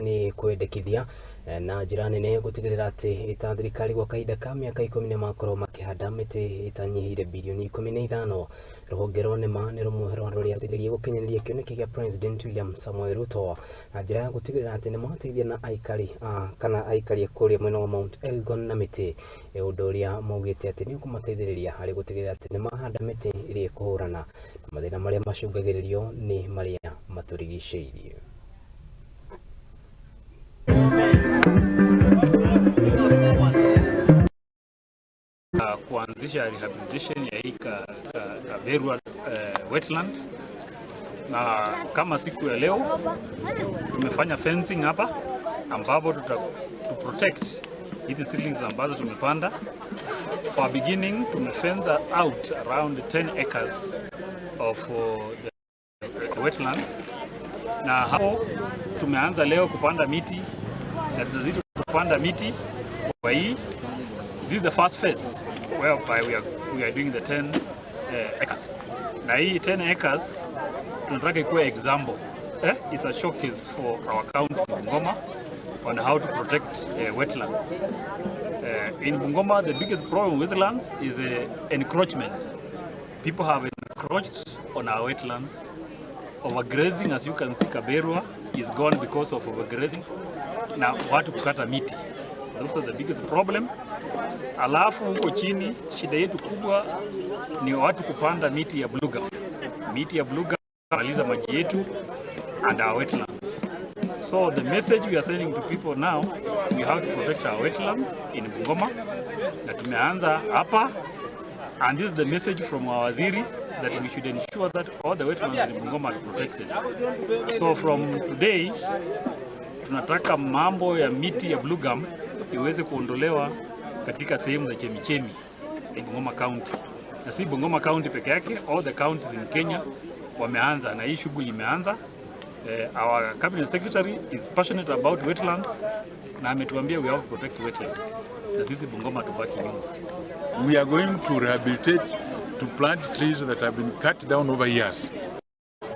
Nĩ kwendekithia na njĩra nene gũtigĩrĩra atĩ ĩta thirikari gwa kahinda ka mĩaka 10 nĩ makorwo makĩhanda mĩtĩ ĩtanyihĩire birioni 15. Rũhonge rwa NEMA nĩ rũmwe rwa rũrĩa rũteithirie gũkinyanĩria kĩoneki gĩa President William Samoei Ruto na njĩra ya gũtigĩrĩra atĩ nĩ mateithia na aikari kana aikari kũrĩa mwena wa Mount Elgon na mĩtĩ, ũndũ ũrĩa maugĩte atĩ nĩ ũkũmateithĩrĩria harĩ gũtigĩrĩra atĩ nĩ mahanda mĩtĩ ĩrĩa ĩkũhũrana na mathĩna marĩa macũngagĩrĩrio nĩ marĩa matũrigicĩirie. Kuanzisha rehabilitation ya hii Kaberwa wetland, na kama siku ya leo tumefanya fencing hapa ambapo tuta to protect hizi seedlings ambazo tumepanda. For beginning tumefence out around 10 acres of the wetland, na hapo tumeanza leo kupanda miti na tutazidi kupanda miti kwa hii. This is the first phase whereby we are doing the 10 acres. Na hii 10 acres tunataka ikuwe example. It's a showcase for our county Bungoma on how to protect wetlands. In Bungoma, the biggest problem with wetlands is encroachment. People have encroached on our wetlands. Overgrazing, as you can see, Kaberwa is gone because of overgrazing. Na watu kukata miti. Those are the biggest problem. Alafu huko chini shida yetu kubwa ni watu kupanda miti ya blue gum. Miti ya blue gum maliza maji yetu and our wetlands. So the message we are sending to people now, we have to protect our wetlands in Bungoma. Na tumeanza hapa, and this is the message from our waziri that we should ensure that all the wetlands in Bungoma are protected. So from today tunataka mambo ya miti ya blue gum iweze kuondolewa katika sehemu za chemichemi in Bungoma County. Na si Bungoma County peke yake, all the counties in Kenya wameanza na hii shughuli imeanza. Our cabinet secretary is passionate about wetlands na ametuambia we have to protect wetlands. Na sisi Bungoma tubaki nyuma. We are going to rehabilitate, to plant trees that have been cut down over years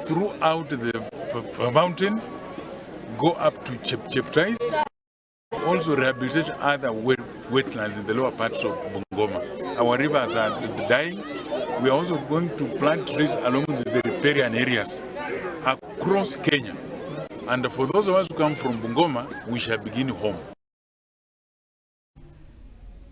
throughout the mountain, go up to Cheptais, also rehabilitate other wetlands in the lower parts of Bungoma. Our rivers are dying. We are also going to plant trees along the riparian areas across Kenya. And for those of us who come from Bungoma, we shall begin home.